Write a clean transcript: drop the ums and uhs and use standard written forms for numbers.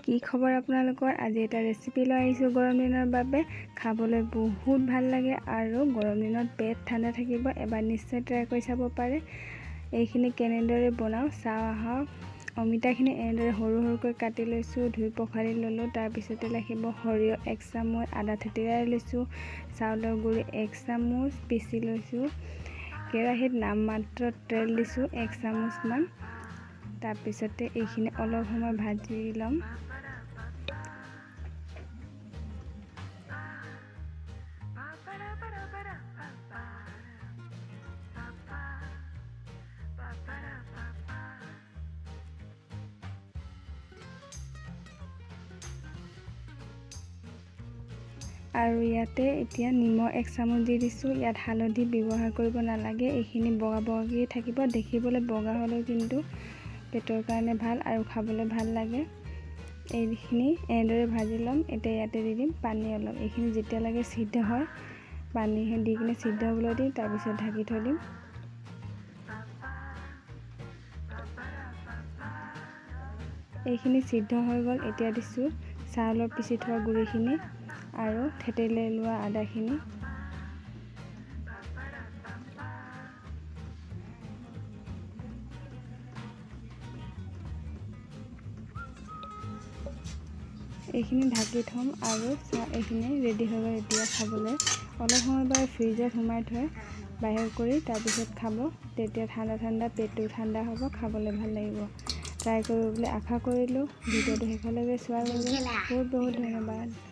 কি খবৰ আপোনালোকৰ? আজি এটা ৰেচিপি লৈ আহিছোঁ গৰম দিনৰ বাবে। খাবলৈ বহুত ভাল লাগে আৰু গৰম দিনত পেট ঠাণ্ডা থাকিব। এবাৰ নিশ্চয় ট্ৰাই কৰি চাব পাৰে। এইখিনি কেনেদৰে বনাওঁ চাওঁ আহক। অমিতাখিনি এনেদৰে সৰু সৰুকৈ কাটি লৈছোঁ, ধুই পখালি ল'লোঁ। তাৰপিছতে লাগিব সৰিয়হ 1 চামুচ, আদা থেতেলিয়াই লৈছোঁ, চাউলৰ গুড়ি 1 চামুচ পিচি লৈছোঁ, কেৰাহীত নামমাত্ৰ তেল দিছোঁ 1 চামুচমান। তাৰপিছতে এইখিনি অলপ সময় ভাজি ল'ম। আৰু ইয়াতে এতিয়া নিমখ 1 চামুচ দি দিছোঁ। ইয়াত হালধি ব্যৱহাৰ কৰিব নালাগে, এইখিনি বগা বগাকৈ থাকিব। দেখিবলৈ বগা হ'লেও কিন্তু পেটৰ কাৰণে ভাল আৰু খাবলৈ ভাল লাগে। এইখিনি এনেদৰে ভাজি ল'ম। এতিয়া ইয়াতে দি দিম পানী অলপ। এইখিনি যেতিয়ালৈকে সিদ্ধ হয় পানী দি কিনে সিদ্ধ হ'বলৈ দিম, তাৰপিছত ঢাকি থৈ দিম। এইখিনি সিদ্ধ হৈ গ'ল। এতিয়া দিছোঁ চাউলৰ পিচি থোৱা গুড়িখিনি আৰু থেতেলিয়াই লোৱা আদাখিনি। এইখিনি ঢাকি থ'ম আৰু এইখিনি ৰেডি হৈ গ'ল। এতিয়া খাবলৈ অলপ সময় বাৰু ফ্ৰিজত সোমাই থৈ বাহিৰ কৰি তাৰপিছত খাব, তেতিয়া ঠাণ্ডা ঠাণ্ডা পেটটো ঠাণ্ডা হ'ব, খাবলৈ ভাল লাগিব। ট্ৰাই কৰিব বুলি আশা কৰিলোঁ। ভিডিঅ'টো শেষলৈকে চোৱাৰ বাবে বহুত বহুত ধন্যবাদ।